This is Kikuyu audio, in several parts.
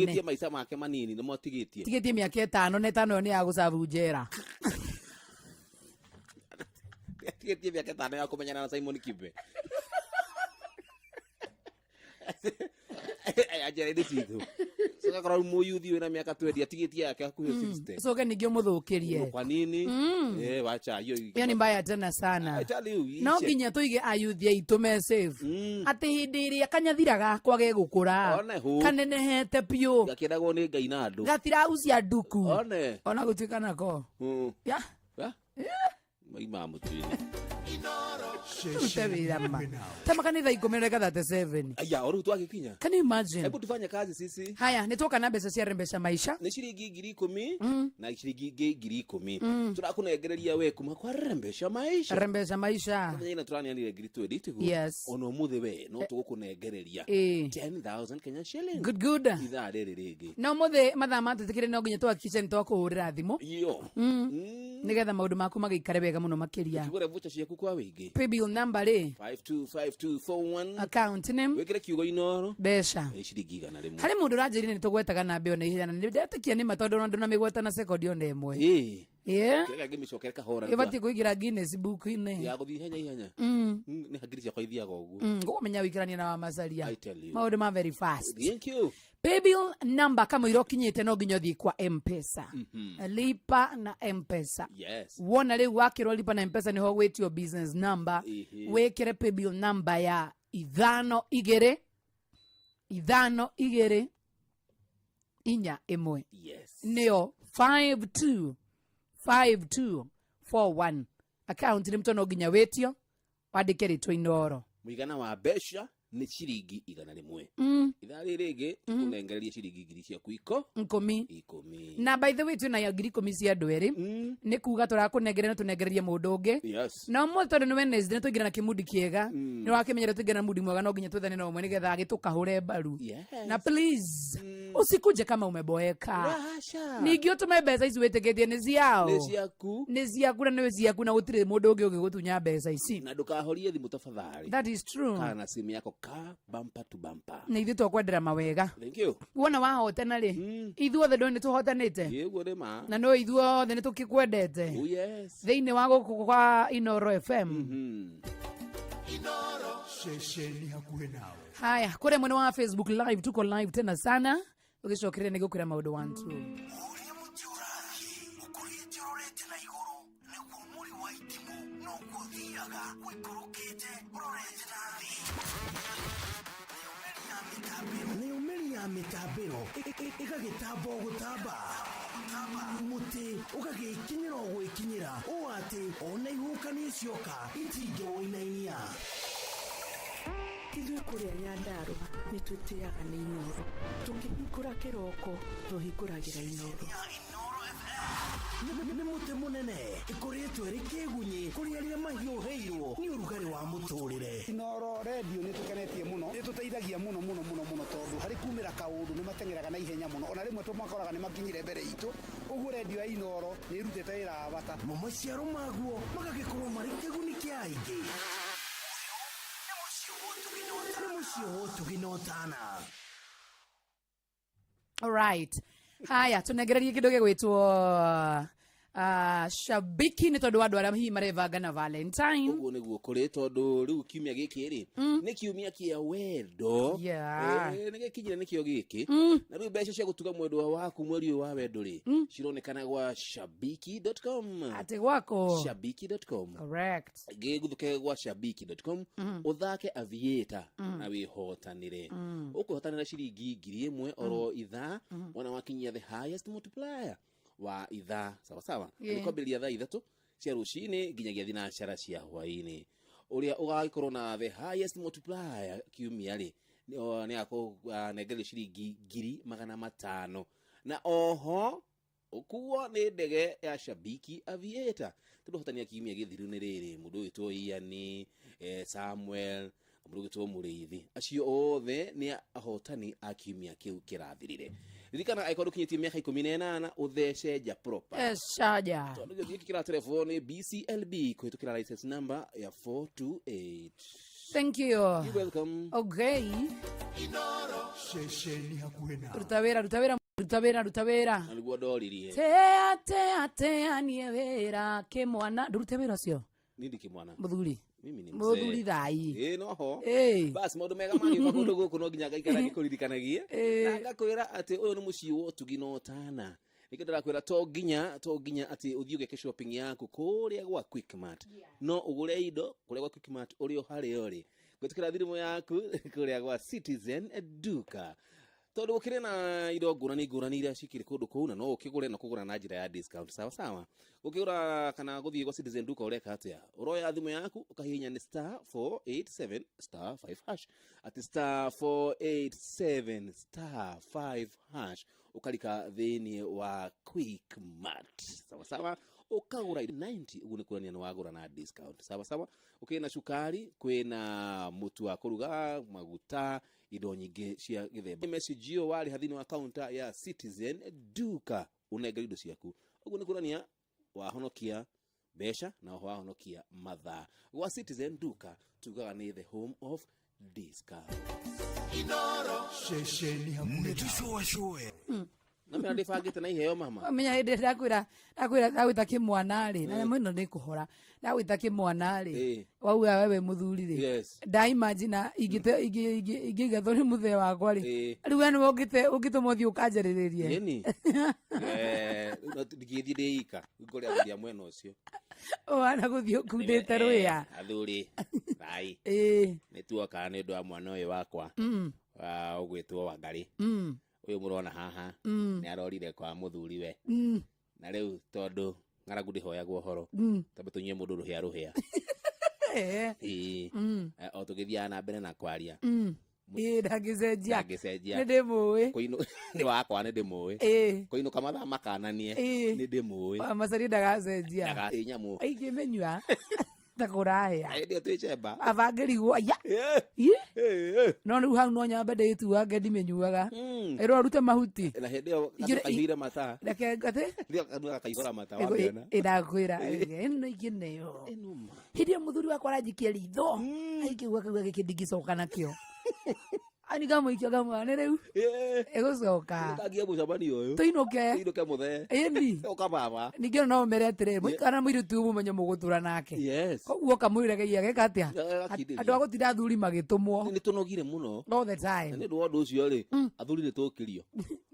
Atigĩtie maica make manini nĩmo atigĩtie. Tigĩtie mĩaka 5 na 5 ĩyo nĩ ya gũcabu njera. Atigĩtie mĩaka 5 ya kũmenyana na Simon Kibe. Aya njera-inĩ citũ. Ũgakora rĩu mũyuthi wĩna mĩaka 20 atigĩtie yake hakuhĩ 60. Ũcoke ningĩ ũmũthũkĩrie. Kwa nini? Eh, wacha hiyo. Hiyo ni mbaya tena sana. I tell you, No iche. nginya tũige ayuthi aitũ me safe. Atĩ hĩndĩ ĩrĩa kanyathira gakwa gegũkũra One hũ. kanenehete biũ Gakĩragwo nĩ Ngai na andũ. gatiraucia nduku One. ona gũtuĩka nako. Ya. Ah? Mai ma mũtwe-inĩ. Rute wĩra ma tema kanitha 10 reka 37. Aya, o rĩu twagĩkinya. Can you imagine? Hebu tufanye kazi sisi. Haya, nĩ twoka na mbeca cia rembesha maisha. Nĩ ciringi 10,000 na ciringi ingĩ 10,000 tũrakũnengereria we kuma kwa rembesha maisha. Rembesha maisha. Mũthenya ĩno tũraneanire 20,000 tiguo? Yes. Ona ũmũthĩ we no tũgũkũnengereria 10,000 Kenya shillings. Good good. Ithaa rĩrĩ rĩngĩ. Na ũmũthĩ mathaa matũtĩkĩre no nginya twahakikishe nĩ twakũhũrĩra thimũ Iyo. Nĩgetha maũndũ maku magĩikare wega mũno makĩria. Kĩgũre voucher ciaku kwa wĩingĩ. Paybill number rĩ? 525241. Account name? Wĩkĩre kiugo Inooro. Mbeca. Nĩ ciringi 100. Harĩ mũndũ ũranjĩrire nĩ tũgwetaga namba ĩyo na ihenya na nĩ ndetĩkia nĩ ma tondũ ona ndũnamĩgweta na sekondi ona ĩmwe. Ĩĩ. Kĩrĩa ngĩmĩcokere kahora. Ĩbatiĩ kũingĩra Guinness book-inĩ. Ya gũthiĩ ihenya ihenya. Nĩ hakiri ciakwa ithiaga ũguo. Ngũkũmenya wĩikarania na wamacaria. I tell you. Maũndũ ma very fast. Thank you. Paybill number kamũira ũkinyĩte no nginya ũthiĩ kwa Mpesa. Lipa na Mpesa. Yes. Wona rĩu wakĩrwo lipa na Mpesa nĩho gwĩtio business number. Wĩkĩre paybill number ya 5 2 5 2 4 1. Yes. Nĩyo 52 52 41. Account nĩ mto no nginya wĩtio wandĩke rĩtwa Inooro. Mũigana wa mbeca nĩ ciringi 100. Ithaa rĩrĩ rĩngĩ tũkũnengereria ciringi ngiri ciaku 10. 10. Na by the way twĩna ya 10,000 cia andũ erĩ. Nĩ kuga tũrakũnengeria na tũnengererie mũndũ ũngĩ. Yes. Na ũmũthĩ tondũ nĩ Wednesday nĩ tũingĩra na kĩmundi kĩega. Nĩ wakĩmenyera tũingĩra na mundi mwega no nginya twethane na ũmwe nĩgetha agĩtũkahũre mbaru. Yes. Na please usikuje kama umeboeka. Rasha. Ningĩ ũtũme mbeca ici wĩtĩkĩtie nĩ ciao. Nĩ ciaku. Nĩ ciaku na nĩ ciaku na gũtirĩ mũndũ ũngĩ ũngĩgũtunya mbeca ici. Na ndũkahorie thimũ tafadhali. That is true. Kana simu yako ka bumper to bumper. Na ithuĩ twakwendera mawega. Thank you. Wona wahotana rĩ, ithuothe ndũĩ nĩ tũhotanĩte. Ĩguo nĩ ma. Na no ithuothe nĩ tũkĩkwendete. Oh yes. Thĩinĩ wa gũkũ kwa Inooro FM. Ceceni hakuhĩ nawe. Haya, kũrĩa mwena wa Facebook live tuko live tena sana. Ũgĩcokeria nĩ gũkwĩra maũndũ 1 2. Ũrĩa mũtĩ ũrathiĩ ũkũrĩte ũrorete na igũrũ nĩguo mũri wa itimũ noguo ũthiaga ũikũrũkĩte ũrorete na thĩ. Nayo mĩri ya mĩtambĩro ĩgagĩtamba o gũtamba, mũtĩ ũgagĩkinyĩra o gwĩkinyĩra ũũ atĩ ona ihuhũkanio cioka itingĩwũinainia. Ithuĩ kũrĩa Nyandarũa nĩ twĩtĩaga nĩ Inooro. Tũkĩhingũra kĩroko tũhingũragĩra Inooro. Nĩ mũtĩ mũnene ĩkũrĩtwo ĩrĩ kĩgunyĩ kũrĩ arĩa mahiũhĩirwo nĩ ũrugarĩ wa mũtũrĩre. Inooro redio nĩ tũkenetie mũno, nĩ tũteithagia mũno mũno mũno mũno tondũ harĩ kumĩra kaũndũ nĩ mateng'eraga na ihenya mũno, ona rĩmwe tũmakoraga nĩ makinyire mbere itũ, ũguo redio ya Inooro nĩ ĩrutĩte wĩra wa bata. Mo maciaro maguo magagĩkorwo marĩ kĩguni kĩa aingĩ. Nĩ mũciĩ wa ũtugi na ũtana. Alright. Haya, tũnengererie kĩndũ gĩgwĩtwo shabiki nĩ tondũ wa andũ arĩa hihi marebanga na Valentine. Ũguo nĩguo kũrĩ tondũ rĩu kiumia gĩkĩ rĩ nĩ kiumia kĩa wendo. Nĩ gĩkinyire nĩkĩo gĩkĩ. Na rĩu mbeca cia gũtuga mwendwa waku mweri ũyũ wa wendo rĩ cironekana gwa shabiki.com. Atĩ gwako. Shabiki.com. Correct. Gĩgũthũke gwa shabiki.com ũthake aviator na wĩhotanĩre. Ũkwĩhotanĩra ciringi 1,000 oro ithaa wona wakinyia the highest multiplier wa ithaa sawa sawa. Nĩ kwambĩrĩria thaa 3 cia rũcinĩ nginyagia 4 cia hwaĩ-inĩ. Ũrĩa ũgagĩkorwo na the highest multiplier kiumia rĩ nĩ akũnengererio ciringi 500,000 na oho ũkuo nĩ ndege ya Shabiki Aviator. Tondũ hotania kiumia gĩthiru nĩ rĩrĩ mũndũ ũgwĩtwo Ian, Samuel, mũndũ ũgwĩtwo Mũrĩithi, acio othe nĩ ahotani a kiumia kĩu kĩrathirire. Ririkana angĩkorwo ndũkinyĩtie mĩaka 18 ũthece nja proper. Shaja. Tondũ gĩothe gĩkĩ kĩraterefwo nĩ BCLB kũhĩtũkĩra license number ya 428. Thank you. You welcome. Okay. Ceceni hakuhĩ nawe. Ruta wĩra, ruta wĩra, ruta wĩra, ruta wĩra. Na nĩguo ndoririe. Tea, tea, tea, niĩ wĩra kĩmwana. Ndũrute wĩra ũcio Niĩ ndi kĩmwana. mũthuri. Mimi ni Mũthuri mzee. thai. Ĩĩ noho. Ĩĩ. Bas maũndũ mega magĩũka kũndũ gũkũ no nginya ngaikara ngĩkũririkanagie. Ĩĩ. Na ngakwĩra atĩ ũyũ nĩ mũciĩ wa ũtugi na ũtana. Nĩkĩo ndĩrakwĩra to nginya atĩ ũthiĩ ũgeke shopping yaku kũrĩa gwa Quickmart. No ũgũre indo kũrĩa gwa Quickmart ũrĩ o harĩa ũrĩ. Gwĩtĩkĩra thimũ yaku kũrĩa gwa Citizen Duka. Tondũ gũkĩrĩ na indo ngũrani ngũrani iria cikĩrĩ kũndũ kũu na no ũkĩgũre na kũgũra na njĩra ya discount sawa sawa. Ũkĩgũra kana gũthiĩ gwa Citizen Duka ũreka atĩa? Ũroya thimũ yaku ũkahihinya nĩ star 487 star 5 hash. Atĩ star 487 star 5 hash ũkarika thĩinĩ wa Quickmart sawa sawa ũkagũra indo 90 ũguo nĩ kuonania nĩ wagũra na discount sawa sawa. Ũkĩrĩ na cukari, kwĩna mũtu wa kũruga, maguta, indo nyingĩ cia gĩthemba. Message ĩyo warĩha thĩinĩ wa counter ya Citizen Duka ũnengere indo ciaku. Ũguo nĩ kuonania wahonokia mbeca na oho wahonokia mathaa. Gwa Citizen Duka tugaga nĩ the home of discount. Ceceni hakuhĩ nawe. Nĩtũcũacũe. Na mena ndĩbangĩte na iheo mama. Menya hĩndĩ ĩrĩa ndakwĩra ndagwĩta kĩmwana rĩ, na nyamũ ĩno nĩ kũhora. Ndagwĩta kĩmwana rĩ, Ĩĩ. wauga wewe mũthuri rĩ. Yes. Ndaimagine ingĩgathwo nĩ mũthee wakwa rĩ. Ĩĩ. Rĩu we nĩwe ũngĩtũma ũthiĩ ũkanjarĩrĩrie. Ĩni. No ndingĩthiĩ ndĩ ika. Ngore athuri a mwena ũcio. Ũhana gũthiĩ ũkundĩte rwĩa. Athuri. Thai. Ĩĩ. Nĩ tuoka nĩ ũndũ wa mwana ũyũ wakwa. Ũgwĩtwo Wangarĩ. Ũyũ mũrona haha nĩ arorire kwa mũthuriwe. Na rĩu tondũ ng'aragu ndĩhoyagwo ũhoro. Twambe tũnyue mũndũ rũhĩa rũhĩa. Ĩĩ. O tũgĩthiaga na mbere na kwaria. Ĩĩ ndangĩcenjia. Ndangĩcenjia. Nĩ ndĩmũĩ. Nĩ wakwa nĩ ndĩmũĩ. Ĩĩ. Kũinũka mathaa makananie. Ĩĩ. Nĩ ndĩmũĩ. Macari ndagacenjia. Ndaga- nyamũ. Ingĩmĩnyua ta kũrahĩa. Hĩndĩ ĩyo twĩ chemba. Abangĩrigwo aya. Ĩĩ. Ĩ. No rĩu hau no nyambe ndĩtuange ndimĩnyuaga. Ĩrwo arute mahuti. Na hĩndĩ ĩyo Ingĩre- kaihũire mata. Reke atĩ Hĩndĩ ĩyo kanua gakaihũra mata wamĩona. ĩndakwĩra ĩno ingĩneo. Hĩndĩ ĩyo mũthuri wakwa aranjikia ritho. Aikĩgua kaigua gĩkĩ ndingĩcoka nakĩo. Ani kamũikia kamwana nĩ rĩu Ĩĩ. ĩgũcoka. Kangia mũcemanio ũyũ. Tũinũke. Tũinũke mũthee. Ĩni. Ũka baba. Ningĩ no ũmere atĩrĩrĩ, mũikara na mũirĩtu ũyũ mũmenye mũgũtũra nake. Yes. Koguo kamwĩra geka atĩa? Agakindĩria. Andũ a gũtinda athuri magĩtũmwo Nĩ tũnogire mũno. all the Na time. nĩ ũndũ wa ũndũ ũcio rĩ, athuri nĩ tũkĩrio.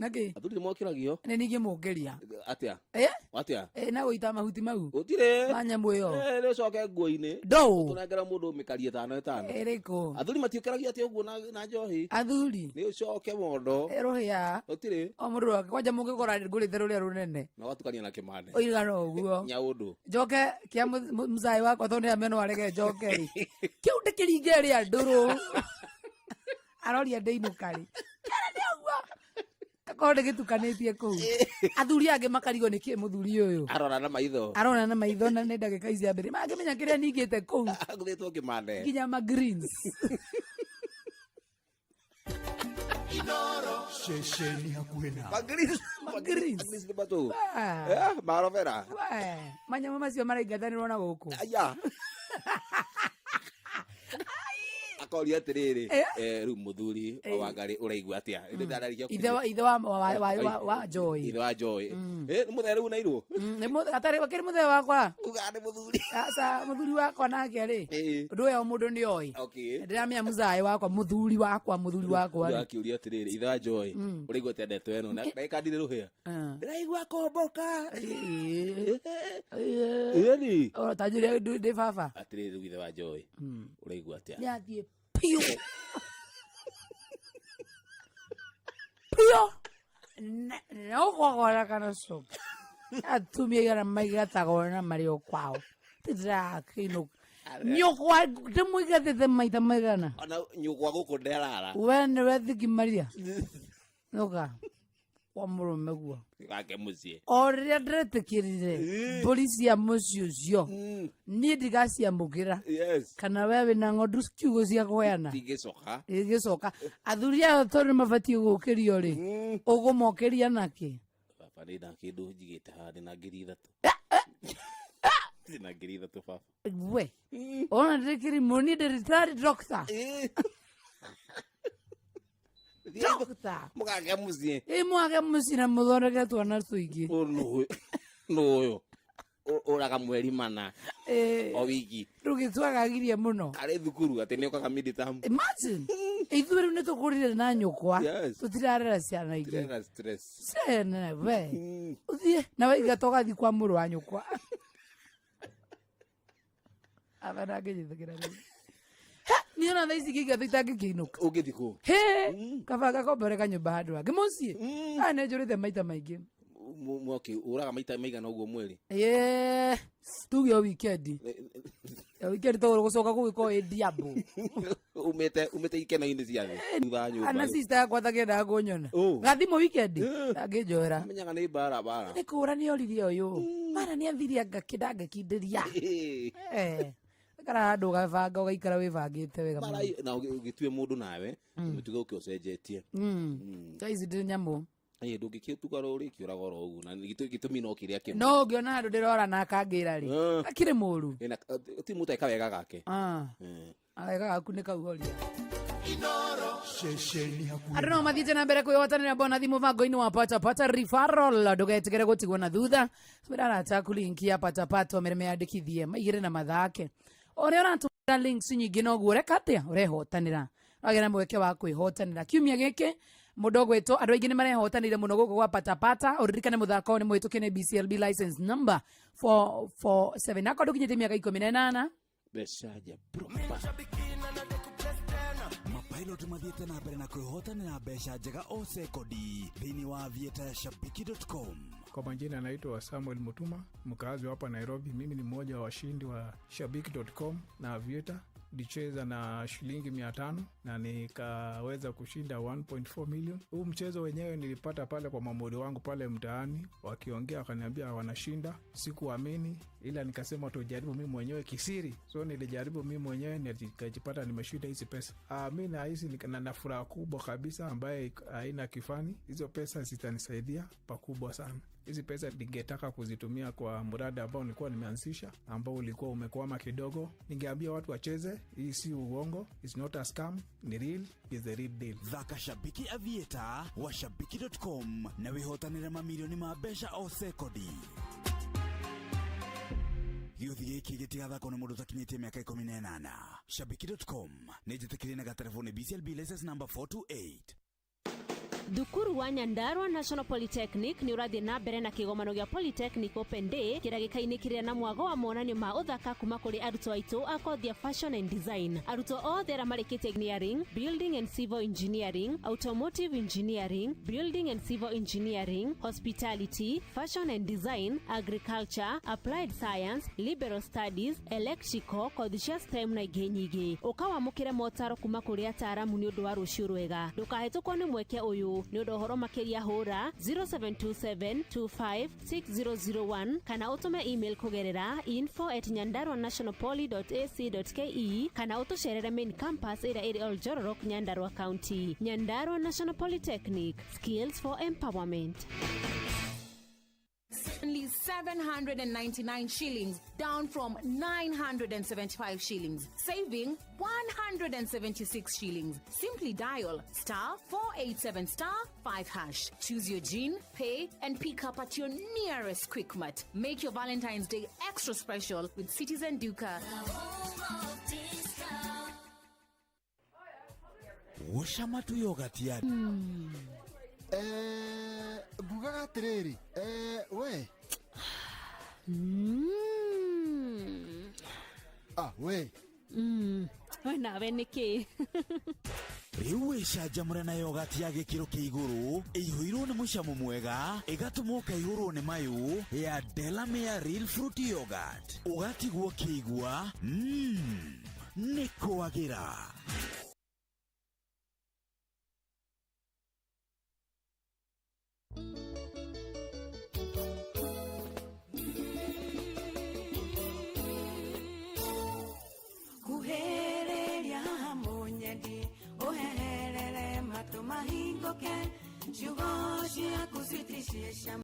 Nakĩ? Athuri nĩ mokĩragio. Nĩ ningĩ mũngĩria. Atĩa? Eh? Atĩa? Eh, na gũita mahuti mau. Gũtirĩ. Ma nyamũ ĩyo. Nĩ ũcoke nguo-inĩ. Ndũ. Tũnengera mũndũ mĩkari ĩtano ĩtano. Ĩrĩkũ? Athuri matiũkĩragio atĩ ũguo na njohi. Athuri. Nĩ ũcoke mondo. Rũhĩa. Gũtirĩ. O mũndũ wake kwanja mũngĩkora ngũrĩte rũrĩa rũnene. Na ũgatukania na kĩmande. Ũigana ũguo. Nyaũndũ. Njoke kĩa mũcai wakwa tondũ nĩameno arege njoke rĩ. Kĩu ndĩkĩringe ĩrĩa ndũrũ. Aroria ndĩinũka rĩ. Kĩara nĩ ũguo. Gakorwo ndĩgĩtukanĩtie kũu. Athuri angĩ makarigwo nĩkĩ mũthuri ũyũ. Arora na maitho. Arona na maitho na nĩ ndagĩka ici mbere. Mangĩmenya kĩrĩa ningĩte kũu. Agũthĩtwo kĩmande. Nginya ma greens. Ceceni hakuhĩ nawe. Ma greens. Ma greens. Ma greens nĩ matũ. Ah. Marovera. We, manyamũ macio maraingatanĩrwo na gũkũ. Aya. Akoria atĩrĩrĩ, Eh. rĩu mũthuri wa Wangarĩ ũraigua atĩa? Nĩ ndararĩkia Ithe wa ithe wa wa wa wa, wa Joy. Ithe wa Joy. Nĩ mũthee rĩu nairwo? Nĩ atarĩ wakĩrĩ mũthee wakwa. Uga nĩ mũthuri. Aca mũthuri wakwa nake rĩ. Ũndũ ũyũ o mũndũ nĩ oĩ. Okay. Ndĩramenya mũzaĩ wakwa mũthuri wakwa mũthuri wakwa rĩ. Akĩũria atĩrĩrĩ, ithe wa Joy, ũraigua atĩa ndeto ĩno? Na ndagĩka ndirĩ rũhĩa. Ndĩraigua komboka. Ĩĩ. Ĩni. O ta njĩra ndĩ baba. Atĩrĩrĩ rĩu ithe wa Joy, ũraigua atĩa? Nĩ athiĩ piũ. Piũ. Na ũkogora kana coka. Atumia igana maigatagwo na marĩ o kwao. Ndĩrakĩinũka. Nyũkwa ndĩmũigatĩte maita maigana. Ona nyũkwa gũkũ nderara. We nĩwe Thiki Maria. Nũka. Kwa mũrũme guo. Wake mũciĩ. O rĩrĩa ndĩretĩkĩrire mbũri cia mũciĩ ũcio niĩ ndigaciamũkĩra. Yes. Kana we wĩna ng'ondu kiugũ cia kũheana. Ndingĩcoka. Ĩgĩcoka. Athuri aya tondũ nĩ mabatiĩ gũkĩrio rĩ, ũgũmokĩria nakĩ? Baba ndĩ na kĩndũ njigĩte haha ndĩ na 3,000. Na 3,000 baba. We ona ndĩrĩ kĩrimũ, niĩ ndĩ retired doctor. Doctor. Mũgage mũciĩ. Ĩ, mwage mũciĩ na mũthondeke twana tũingĩ. Nũyũ ũraga mweri mana o wiki. Rĩu gĩtwagagirie mũno. Arĩ thukuru atĩ nĩ okaga midterm. Imagine, ithuĩ rĩu nĩ tũkũrire na nyũkwa. Tũtirarera ciana ingĩ. Tirena stress. Ciana we ũthiĩ na waigata ũgathiĩ kwa mũrũ wa nyũkwa aba ndangĩnyithĩkĩra rĩu. Niĩ ona thaa ici ingĩingatwo itangĩkĩinũka. Ũngĩthiĩ kũ? Hĩ, kaba gakombore kanyũmba handũ hangĩ mũciĩ aya nĩ njũrĩte maita maingĩ. Mwaki ũraga maita maigana ũguo mweri? Ĩĩ, tuge o weekend, o weekend tondũ gũcoka gũgĩkorwo ĩ ndiambo. Umĩte ikeno-inĩ cia thĩ thutha wa nyũmba. Ana sister yakwa takĩendaga kũnyona. Oh. Gathimũ weekend angĩnjoera. Menyaga nĩ mbara mbara. Nĩ kũra nĩ oririe ũyũ mara nĩ athirie ngakĩnda ngakindĩria. Ikara handũ ũgabanga ũgaikara wĩbangĩte wega Mbara mũno. na ũgĩtue mũndũ nawe mũtuge ũkĩ ũcenjetie. Thaa ici ndĩ nyamũ. Ĩ, ndũngĩkĩtuga rũrĩkĩũraga oro ũguo na gĩtũmi no kĩrĩa kĩmwe. No ũngĩona handũ ndĩrora na akangĩra rĩ, akĩrĩ mũru. Ĩ, na ti mũndũ eka wega gake. Ah. Awega gaku nĩ kau horia. Ceceni hakuhĩ. Andũ no mathiĩte na mbere kwĩhotanĩra bonathi mũbango-inĩ wa patapata referral. Ndũgetigĩre gũtigwo na thutha. Tũmĩra arata aku link ya patapata ũmere meyandĩkithie maigĩre na mathake. Ũrĩa ũratũmĩra links nyingĩ noguo ũreka atĩa ũrehotanĩra, wagĩa na mweke wa kwĩhotanĩra kiumia gĩkĩ. Mũndũ ũgwĩtwo, andũ aingĩ nĩ marehotanĩire mũno gũkũ gwa patapata. Ũririkane mũthako ũyũ nĩ mũhĩtũke nĩ BCLB license number 447 akorwo ndũkinyĩtie mĩaka 18. Mbeca nja proper. Mapilot mathiĩte na mbere na kwĩhotanĩra mbeca njega o sekondi thĩinĩ wa Aviator ya shabiki.com. Kwa majina naitwa Samuel Mutuma, mkazi wa hapa Nairobi. Mimi ni mmoja wa washindi wa Shabiki.com na Aviator. Nilicheza na shilingi 500 na nikaweza kushinda 1.4 million. Huu mchezo wenyewe nilipata pale kwa mamuri wangu pale mtaani, wakiongea wakaniambia wanashinda. Sikuamini, ila nikasema tujaribu mimi mwenyewe kisiri. So nilijaribu mimi mwenyewe nikajipata nimeshinda hizi pesa. Mi nahisi na furaha kubwa kabisa ambaye haina kifani. Hizo pesa zitanisaidia pakubwa sana. Hizi pesa ningetaka kuzitumia kwa mradi ambao nilikuwa nimeanzisha ambao ulikuwa umekwama kidogo. Ningeambia watu wacheze, hii si uongo, it's not a scam, ni real, is the real deal. Thaka Shabiki Aviator wa shabiki.com na wĩhotanĩre mamirioni ma mbeca o sekondi. Gĩũthi gĩkĩ gĩtigathakwo nĩ mũndũ ũtakinyĩtie mĩaka 18. Shabiki.com nĩ njĩtĩkĩrie na gatereboni BCLB license number 428. Thukuru wa Nyandarua National Polytechnic nĩ ũrathiĩ na mbere na kĩgomano gĩa Polytechnic Open Day kĩrĩa gĩkainĩkĩrĩra na mwago wa monanio ma ũthaka kuma kũrĩ arutwo aitũ a kothi ya fashion and design. Arutwo othe arĩa marĩkĩtie engineering, building and civil engineering, automotive engineering, building and civil engineering, hospitality, fashion and design, agriculture, applied science, liberal studies, electrical, kothi cia STEM na ingĩ nyingĩ. Ũkawamũkĩre motaro kuma kũrĩ ataaramu nĩ ũndũ wa rũciũ rwega. Ndũkahĩtũkwo nĩ mweke ũyũ. Nĩ ũndũ ũhoro makĩria hũra 0727256001 kana ũtũme email kũgerera info@nyandaruanationalpoly.ac.ke kana ũtũcerere main campus ĩrĩa ĩrĩ Oljororok, Nyandarua County. Nyandarua National Polytechnic, skills for empowerment. Only 799 shillings, down from 975 shillings, saving 176 shillings. Simply dial *487*5#. Choose your jean, pay, and pick up at your nearest Quickmart. Make your Valentine's Day extra special with Citizen Duka. Gũcama tu yogati ya Ngugaga atĩrĩrĩ, we we. We nawe nĩkĩ? Rĩu wĩcanjamũre na yogati ya gĩkĩro kĩa igũrũ ĩihũirwo nĩ mũcamo mwega ĩgatũma ũkaihũrwo nĩ mayũ ya Delamere Real Fruit Yogurt ũgatigwo ũkĩigua nĩ kwagĩra.